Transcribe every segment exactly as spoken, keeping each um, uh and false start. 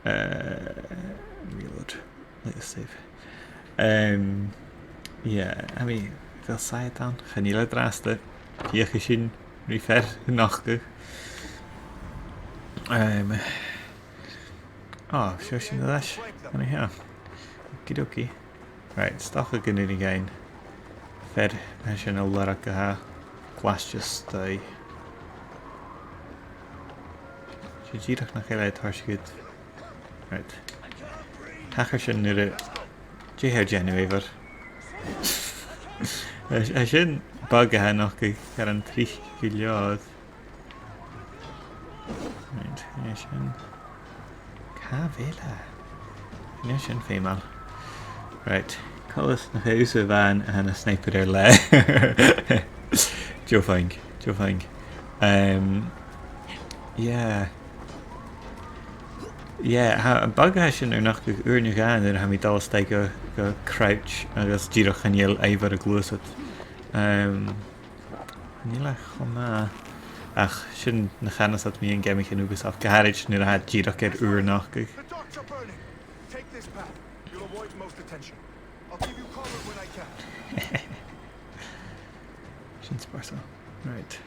Uh, reload. Let's save. Um, yeah, I mean, bheil saighead ann? Chan eil e an-dràsta. Feuchaidh sinn ri fear a nochdadh. Um, oh, seo sinn air ais. An e seo? Okie dokie. Right, 's dòcha gun urrainn dhuinn fear a tha sinn a' lorg a tha glaiste a-staigh. 'S e dìreach nach eil e a' toirt dhut. Right. Thachair sin nuair a... Dè tha thu a' dèanamh, Eivor? Tha, tha sin bug a tha a' nochdadh air an tric gu leòr. Right, tha sin. Càit a bheil e? Chan eil sin feumail. Right, coltas nach e thusa a-mhàin a tha na sniper air leth. Deagh phuing, deagh phuing. Um, yeah. Yeah, tha am bug a tha sin air nochdadh uair no dhà nuair a tha mi a' dol a-staigh gu, gu crouch agus dìreach chan eil Eivor a' gluasad. Um, Chan eil e cho math. Ach sin na chanas iad mu dheidhinn geamaichean Ubisoft, gu h-àraid nuair a tha iad dìreach air ùr nochdadh. The docks are burning. Take this path. You'll avoid most attention. I'll give you cover when I can. Sin spòrsail. Right.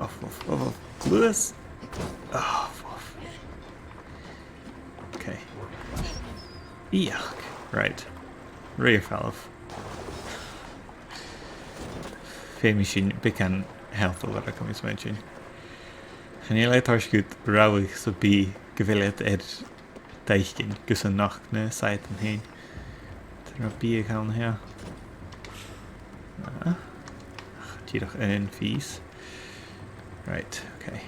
Uff, uff, uff, uff. Cluas. Uff, uff. Okay. Yuck. Right. Ri fhalbh. Feumaidh sinn beagan health a lorg, tha mi a' smaointinn. Chan eil e a' toirt dhut rabhadh sam bith gu bheil iad air d' fhaicinn gus an nochd na saigheadan fhèin. Tha rud beag ann seo. Ah. Ach, dìreach aon phìos. Right, okay.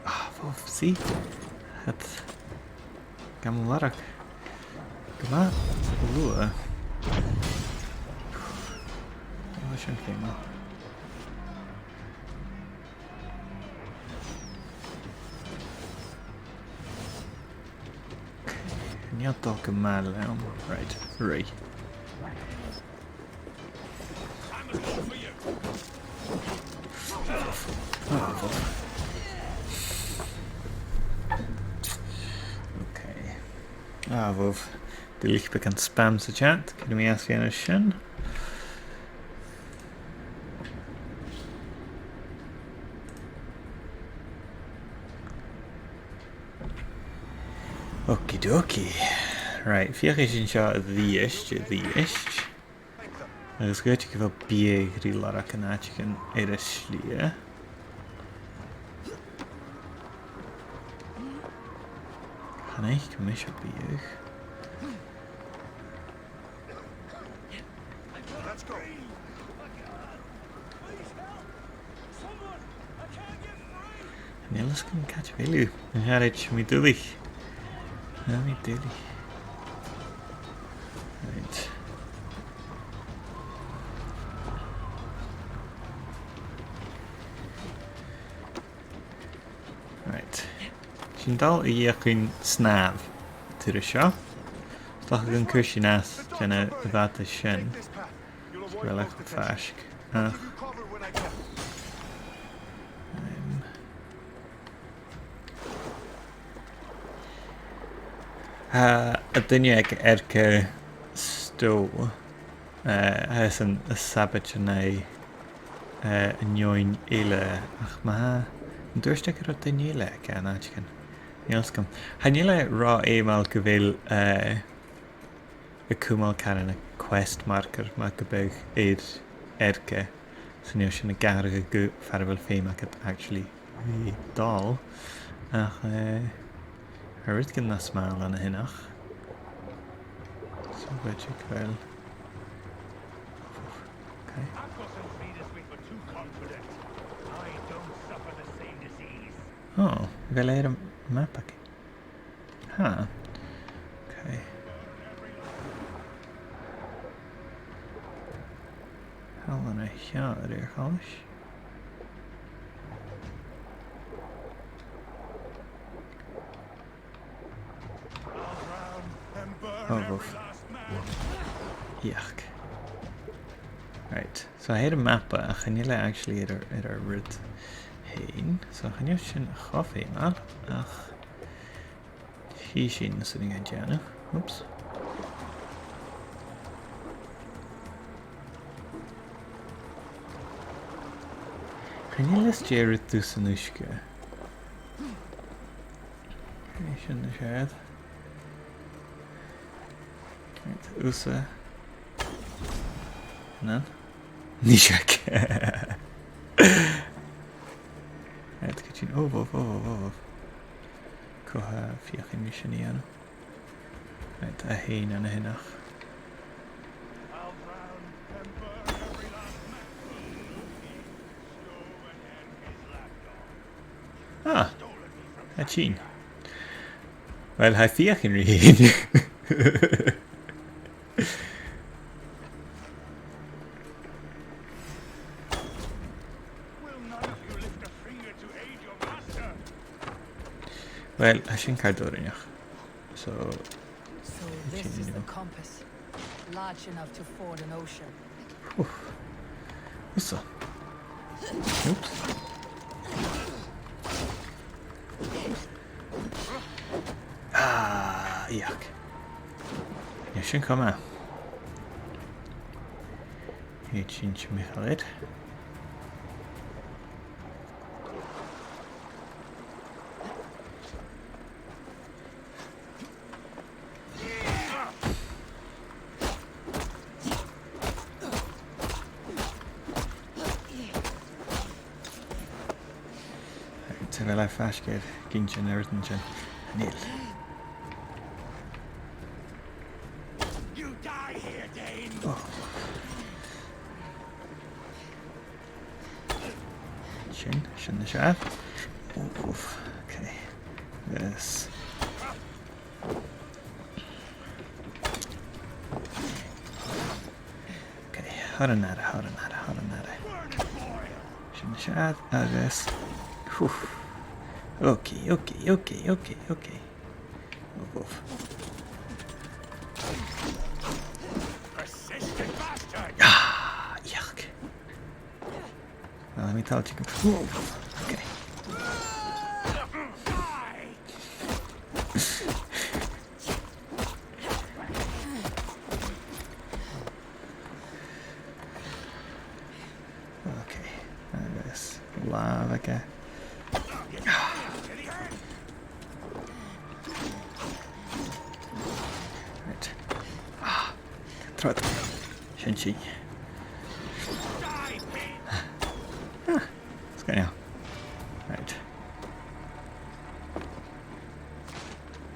Ah, fuck, see? Tha iad gam lorg. Gu math luath. Tha sin feumail. Chan eil dol gu math leam. Right, right. Ah, bhobh. Duilich beagan spam sa chat. Cuiridh mi às dèanamh sin. Okie dokie. Right, feuchaidh sinn seo a-rithist, a-rithist. Agus 's dòcha gu bheil biadh ri lorg an àiteigin air an t-slighe. Chan fhaic mise biadh. Let's go. Chan eil fhios agam càit a bheil thu. A charaid, tha mi duilich. Tha mi duilich. Right. Right. Sinn a' dol a dh'fheuchainn snàmh an turas seo. 'S dòcha gun cuir sinn às dèanamh a' bhàta sin. Gu bheil e cho faisg. Ach, um, tha an duine aig Eirce Stowe, eh, tha esan a' sabaid an aghaidh, eh, an fheadhainn eile, ach ma tha, an tuairisg gun robh duine eile aige an àiteigin. Chan eil fhios agam. Chan eil e ro fheumail gu bheil, eh, a' cumail caran a' quest marker mar gum biodh air Eirce. 'S an uair sin a' gearradh gu far a bheil feum agad actually ri dol. Ach, eh, tha rudeigin nas motha leam an-diugh. So, bheil sibh gu bhith... Okay. Oh, bheil e air a' mhapa againn? Huh. Okay. Thall an seo a rèir choltais. Oh, woof. Yuck. Right. So, tha e air a' mhapa, ach chan eil e actually air a, air a rud fhèin. So, chan eil sin cho feumail, ach chì sinn na sinn a' dèanamh. Oops. Chan eil fhios dè rud tusa an uisge. Sin na sead. Right, thusa. Nan. Nì seo. Right, go dtí, oh, oh, oh, oh, oh. Cò tha feuchainn ri sin a dhèanamh? Right, a h-aon an-sineach. Ah, a' tighinn. Well, tha e a' feuchainn ri thighinn. Well, tha sin car doirbh. So, So this is the continue. Compass, large enough to ford an ocean. Oof. What's up? Oops. Ah, yuck. Nì sinn coma. Nì sinn timcheall air. Agus a bheil e faisg air gin sin air an sin? Chan eil. You die here, Dane. Oh. Sin, sin na sead. Oof, okay. Yes. Okay, thoir an aire, thoir an aire, thoir an aire. Sin na sead, agus, phew. Okay, okay, okay, okay, okay. Oh, oh. Persistent bastard! Ah, yuck. Well, let me tell you. Whoa. Okay. Okay. Agus làmh aige. Right. Ah. Trobhad. Sin sin. Ah, sgoinneil. Right.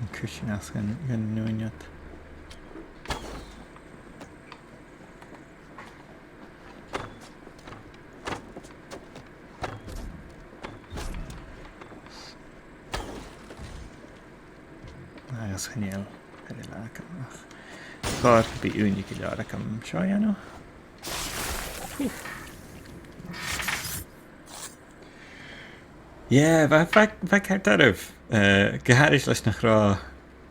An cuir sinn às dhan, dhan ùine ud. Agus chan eil, chan eil agam ach, còir gum bi ùine gu leòr agam seo a dhèanamh. Yeah, bha, bha, bha e ceart oirbh. Eh, gu h-àraidh leis nach robh,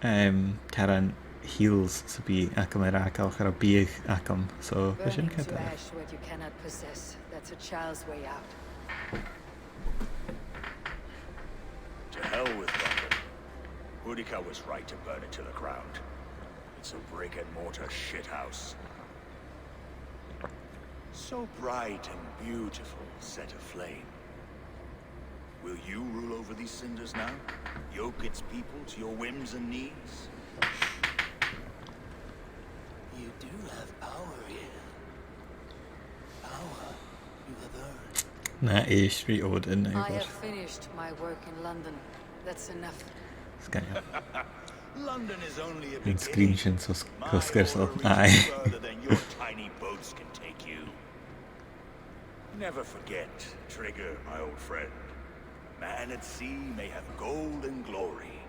em, caran heals sam bith agam air fhàgail, cha robh biadh agam, so bha sin ceart oirbh. Burning to ash what you cannot possess. That's a child's way out. To hell with London. Boudica was right to burn it to the ground. It's a brick and mortar shithouse. So bright and beautiful, set aflame. Will you rule over these cinders now? Yoke its people to your whims and needs? You do have power here. Power you have earned. Na èist ri Odin, I have finished my work in London. That's enough. Sgoinneil. London is only a beginning. An screen sin cho sg-, cho sgirseil. Aye. My worries are further than your tiny boats can take you. Never forget, Trigger, my old friend. Man at sea may have golden glory,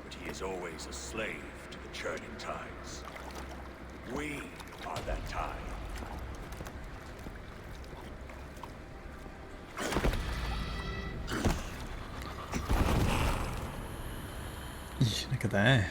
but he is always a slave to the churning tides. We are that tide. Sin agad e.